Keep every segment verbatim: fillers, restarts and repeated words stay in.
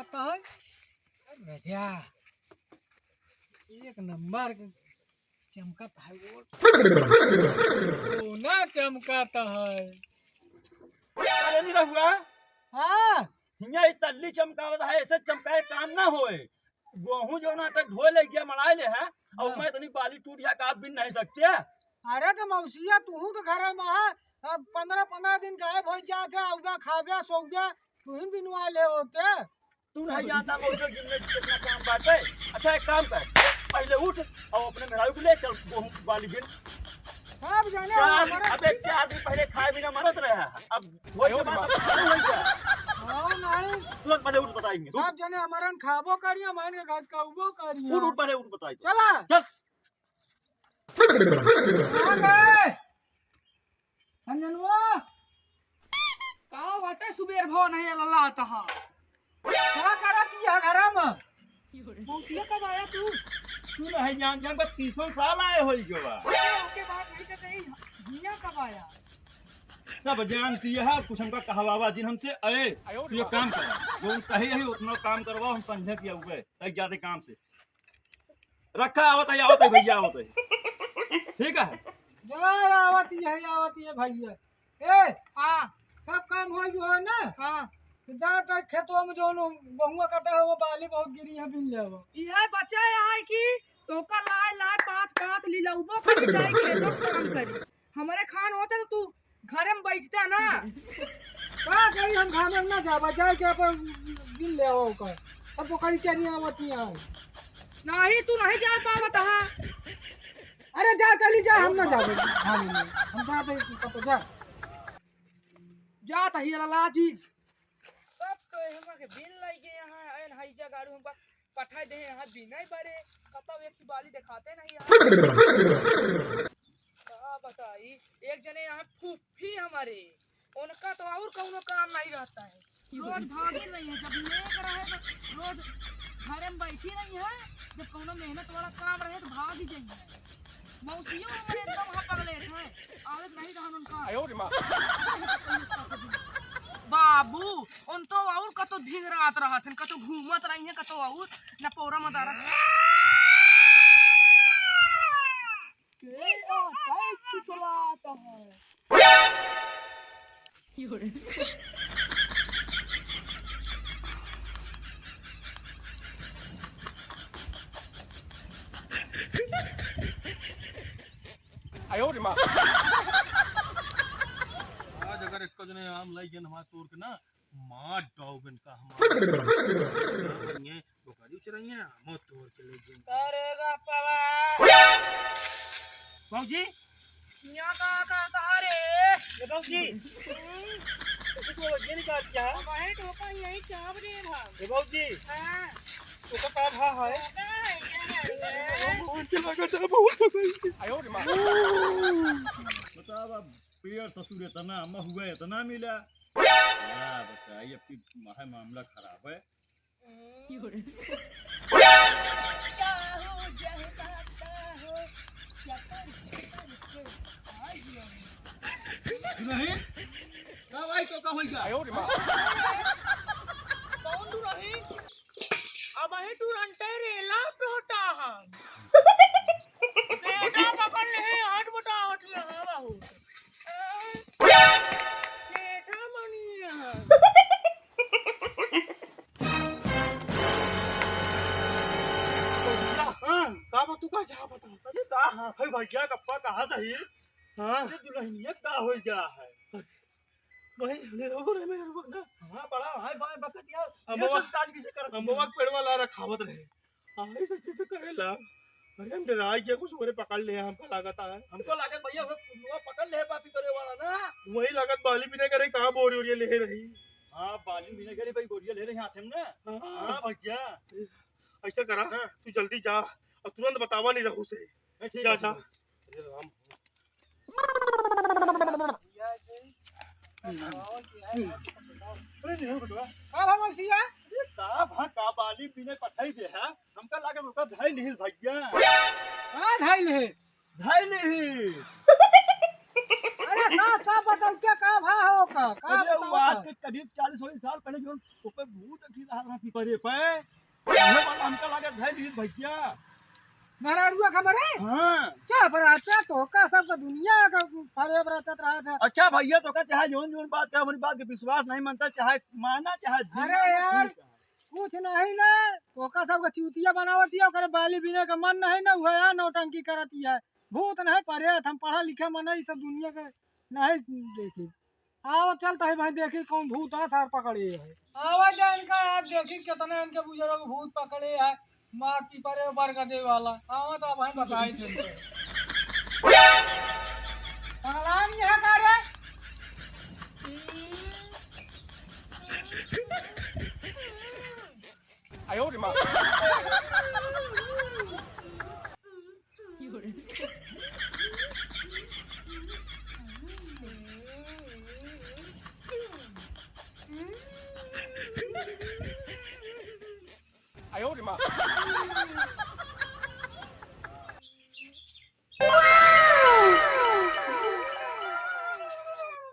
आता है। अरे भैया, एक नंबर के चमकत है वो। सोना चमकत है। अरे निरहुआ। हाँ। हियाँ ई तल्ली चमकावत है, ऐसे चमकाए काम ना होए। गोहूँ जौन आटा ढोए ले गया, मड़ाए ले है, और हाँ। मैं इतनी बाली टूट गया कि आप बिन नहीं सकते। अरे तो मौसिया, तू तो घर में है, अब पन्द्रह पन्द्रह दिन गायब हो जाते, औदा खाबे, सोबे, तू ही बिनवा ले होते। तू नहीं जानता मौसिया, दिन में कितना काम बाटे। अच्छा, एक काम कर, पहले उठ और अपने मेहरारू को ले चल, गोहूँ बाली बिन। सब जाने चार, हमारा अबे, चार दिन पहले खाए बिना मरत रहा है, अब वही के बाद अब खाए वही का। हाँ, नहीं। तुरंत पहले उठ बताएंगे। उठ। सब जने हमारन खाबो करिए, मान के घास खाबो करिए। उठ, उठ, पहले उठ बताई तो। चला। चल। आ गए। अंजनुआ। का बाटे सुबेर भव नहीं लला तहा? का करत ही है घरा में? मौसिया कब आया तू? तू नहीं जान, जान बा तीसों साल आए होई गवा। अरे, ओके बात नहीं करते ही, हिया कब आया? सब जानती है, कुछ हमका कहवावा जिन हमसे। अरे, तू एक काम कर, जो कहे यही उतना काम करवा, हम संझा किया हुए, तक जाते काम से। रखा, आवत है, आवत है भैया, आवत है। ठीक है। जा, आवत ही है, आवत ही है भैया। ए, हाँ। सब काम हो गयो है ना? हाँ। तो जा तो खेतवा में जो बहुआ कटा है, वो बाली बहुत गिरी है, बिन ले वो। इहे बचा है कि तोका लाए, लाए पाँच, पाँच लीला उबो करी, जाए खेतवा में काम करी। हमारे खान होता तो तू घरे में बैठता ना। का करी, हम घामे में ना जाबा, जाए के अपन बिन ले आओ ओकर। सब तो करी चली आवती है। नहीं, तू नहीं जा पावत हा। अरे जा, चली जा, हम ना जाबे घामे में। हम जा तो, तो, तो जा। जा तही लाला जी। सब तो हमरा के बिन लाई गए हैं, एन हई जा गाड़ू हमका पठाई दे हैं, यहाँ बिन नहीं बड़े, कतौ एक की बाली दिखाते नहीं हैं। का बताई, एक जने यहाँ फूफी हमारे, उनका तो और कौनो काम नहीं रहता है। रोज भागी रही है, जब लेक रहे तो रोज घरे में बैठी रही है, जब कौनो मेहनत वाला काम रहे तो भागी जाइए। मौसियो हमारे एकदम हाँ पगलेट है, आवे के नहीं रहन उनका। आयो रे माँ। बाबू, उन तो और कतो धिंगरात रहत हैं, कतो घूमत रही हैं, कतो और न पौरा मदारा। के आता है चुचलाता है। आयो रे माँ। आज अगर एक जने आम लाई गेन हमार तोड़ के ना, मार डाउबन का हमार। ये बोकरी उचरइया, मौत तोड़ के ले गेन। अरे गप्पवा। बाबूजी, यहाँ का करता है रे? ए बाबूजी, हम्म? ये तो ये निकाल क्या? अब है टोपा यही चाप रे भाई। ए बाबूजी, हाँ। ओका का भा है? ओका है, ये है, ये है। बहुत लगा था, बहुत पसंद। आयो रे माँ। बताओ अब, पियर ससुर इतना, महुआ इतना मिला। क्या बताइए, अब की माहे मामला खराब है। हम्म। क्या हो, जय माता हो, क्या कर, कर, कर, आ गया। दुलहिन, का भाई तो का होई का? आयो रे माँ। कौन दुलहिन? अबहीं तुरंते रेला पे होता हम। बेटा पकड़ ले, हाथ बटा होती है, हाँ बाबू। बेटा मनी है। हाँ, का बा तू का चाह बता? अरे का हाँ, खई भैया गप्पा कहा था ये? हाँ। ये दुल्हनिया का हो गया है? वही, ले लो, रे मेरे रुक ना। हाँ, बड़ा भाई, भाई, बकत यार, ये अमवा, सब काज किसे करत अमवा है? के पेड़वा ला रखावत रहे। हाँ, ऐसे, ऐसे, ऐसे करेला। अरे, हम डराई गया, कुछ ओरे पकड़ ले, हमका लागत है। हमको लागत भैया, वो, वो पकड़ ले, पापी करे वाला ना। वही लागत, बाली बिने करे, कहाँ बोरी ओरिया ले रही। हाँ, बाली बिने करे, भाई, बोरिया ले रहे हाथ में ना। हाँ। हाँ, भैया। ऐसा करा, हाँ। तू जल्दी जा, और तुरंत बतावा नहीं रहू से। ए, ठीक जा, है, जा। ठीक है। अरे राम। अरे नहीं हो बेटवा। का भा मौसिया? अरे का भा का बाली बिने पठाई दे है? हमका लागे ओका धाई लिहिल भैया। का धाई लिहे? धाई लिहिल। अरे का, का बताओ, क्या, का भा हो का, का अरे, वो बताओ आज का? के करीब चालीस वाली साल पहले जो ऊपर भूत की रहा, रहा पीपरे पे, ये वाला हमका लगे धै लीत भैया। मेहरारुआ खबरे? हाँ। क्या बराचा तोहका सबका दुनिया का फरेब रचत रहा था। अच्छा भैया, तोहका चाहे जौन जौन बात कहे, हमारी बात के विश्वास नहीं मनता, चाहे माना, चाहे जीना, अरे यार, ठीक है। कुछ नहीं ना, तोहका सबका चूतिया बनावत है, ओकरे बाली बिने का मन नहीं ना हुआ है, नौटंकी करत है। भूत नहीं परेत, हम पढ़ा लिखा मन, ई सब दुनिया के नहीं देखी। आओ, चलता है भाई, देखी कौन भूत है, सार पकड़े है। आवा जा इनका यार, देखी कितना इनके बुजुर्ग भूत पकड़े है, मार पीपरे ऊपर कर दे वाला। आवा तो भाई बताई दे इनके। पगलान यहाँ का रे?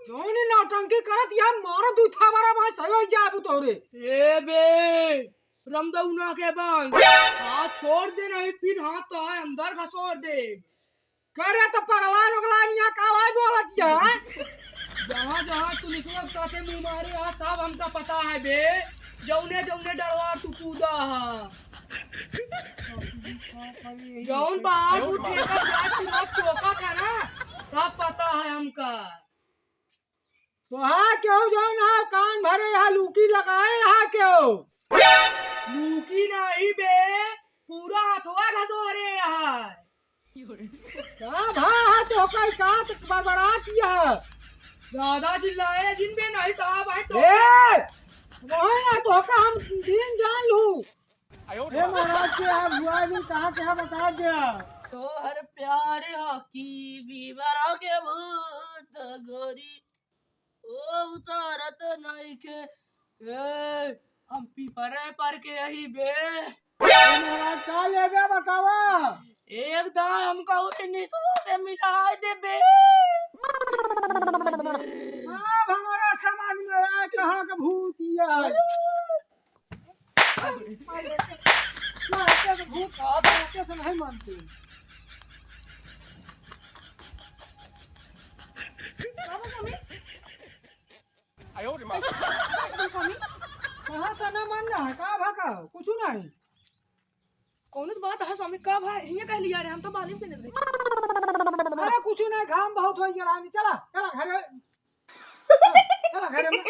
जौनी नौटंकी करत या मारो दू थावरा भाई सही हो जाबू तोरे। ए बे, रमदौना के बंद। हाथ छोड़ दे, नहीं फिर हाथ तो है अंदर घसोर दे। करे तो पगलान उगलान यहाँ का भाई बोलत या, हैं? जहाँ जहाँ तू निसुआ के साथे मुँह मारे हा, सब हमका पता है बे। जौने जौने डरवा तू कूदा हा। जौन बाहर उठे का जात तू लोग चौका था ना, सब पता है हमका। तो हाँ, केहू जौन हा कान भरे हा, लूकी लगाए हा केहू। लूकी नहीं बे, पूरा हथवा घसोरे हा। का भा हा तोहका, का त बड़बड़ात या? ज्यादा चिल्लाए जिन बे, नहीं तो आ भाई तो ए! वही ना तोहका हम दिन जान लू। हे महाराज के आप बुआ दिन कहाँ के है बता दे। तोहर प्यार हा कि बीमारा के भूत गोरी, ओ उतारत नइखे। ए, हम पीपरे पर के अही बे। ए महाराज, का लेबे बतावा? एक दाँय हमका उठे निसवा से मिलाए दे बे। अब हमारा समझ में आया कहाँ का भूत या है। मारे के, मारे के भूत आ जाते से नहीं मानते। का बा स्वामी? कैसे स्वामी? कहाँ से ना मानना है? का भा का? कुछ नहीं। कौनो तो बात है स्वामी, का भा? हियाँ कह लिया रे, हम तो बाली में पहनत रहे। अरे कुछ नहीं, घाम बहुत हो गया रानी, चला, चला घरे। चला घरे में।